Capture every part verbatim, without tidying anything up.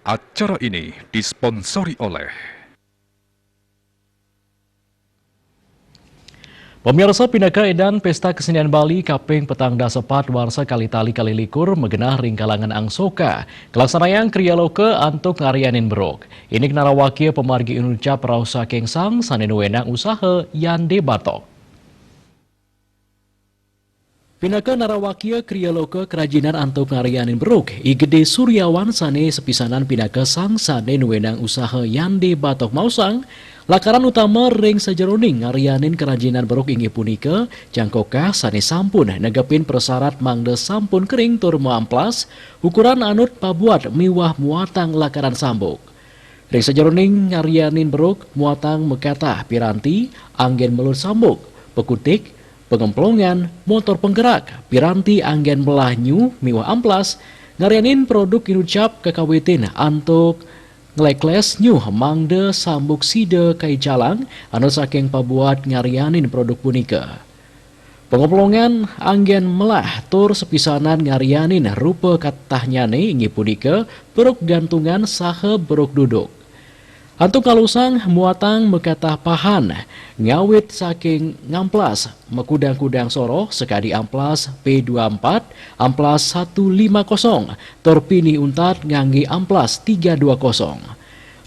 Acara ini disponsori oleh Pemirsa, pinaka edan Pesta Kesenian Bali kaping petang dasa pat warsa kali tali kali likur magenah ring kalangan angsoka. Kalaksanayang kriya loka antuk ngarianin beruk. Indik narawakia pamargi inucap rauh saking sang sane nuenang usaha yande batok. Pinaka narawakia kriya loka kerajinan antuk ngarianin beruk, I Gede Suryawan sane sepisanan pinaka sang sane nuenang usaha yande batok maosang, lakaran utama ring sajeroning ngarianin kerajinan beruk inggih punika, cangkokah sane sampun negepin prasarat mangda sampun kering tur maamplas, ukuran anut pabuat miwah muatang lakaran sambuk. Ring sajeroning ngarianin beruk muatang makatah piranti, anggen melut sambuk, pakutik, pangemplongan, motor penggerak, piranti anggen melah nyu miwah amplas, ngarianin produk inucap kakawitin antuk nglekles nyu mangda sambuk sida kaicalang, anut saking pabuat ngarianin produk punika. Pangemplongan anggen melah tur sepisanan ngarianin rupa katahnyane inggih punika beruk gantungan saha beruk duduk. Antuk ngalusang muatang makatah pahan, ngawit saking ngamplas makudang-kudang soroh sakadi amplas P dua empat, amplas satu lima kosong, tur pinih untat ngangge amplas tiga dua kosong.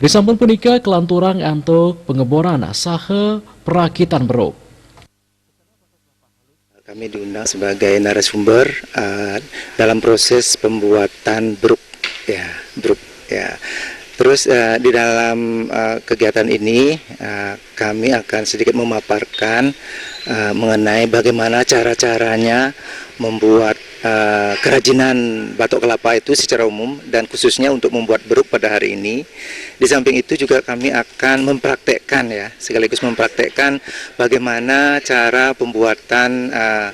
Risampun punika kalanturang antuk pangeboran saha prakitan beruk. Kami diundang sebagai narasumber, eh, dalam proses pembuatan bruk, ya, bruk, ya. Terus, eh, di dalam, eh, kegiatan ini, eh, kami akan sedikit memaparkan, eh, mengenai bagaimana cara-caranya membuat, eh, kerajinan batok kelapa itu secara umum dan khususnya untuk membuat bruk pada hari ini. Di samping itu juga kami akan mempraktekkan, ya, sekaligus mempraktekkan bagaimana cara pembuatan, eh,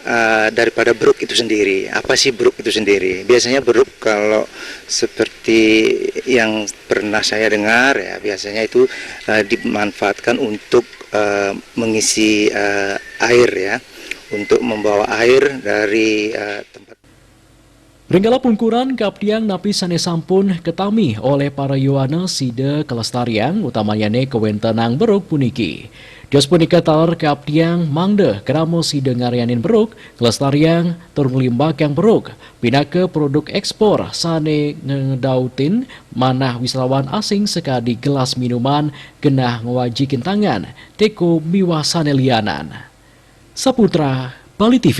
eh, daripada bruk itu sendiri. Apa sih bruk itu sendiri? Biasanya bruk kalau seperti yang pernah saya dengar, ya, biasanya itu, eh, dimanfaatkan untuk, eh, mengisi, eh, air, ya, untuk membawa air dari, eh, tempat. Ring kala pungkuran, kaaptiang napi sane sampun katami olih para yowana sida kalestariang, utamanyane kawentenang beruk puniki. Tios punika taler kaaptiang mangda krama sida ngarianin beruk, kalestariang tur nglimbakang beruk pinaka produk ekspor sane ngedautin manah wisatawan asing sakadi gelas minuman, genah ngwajikin tangan, teko miwah sane lianan. Saputra, Bali T V.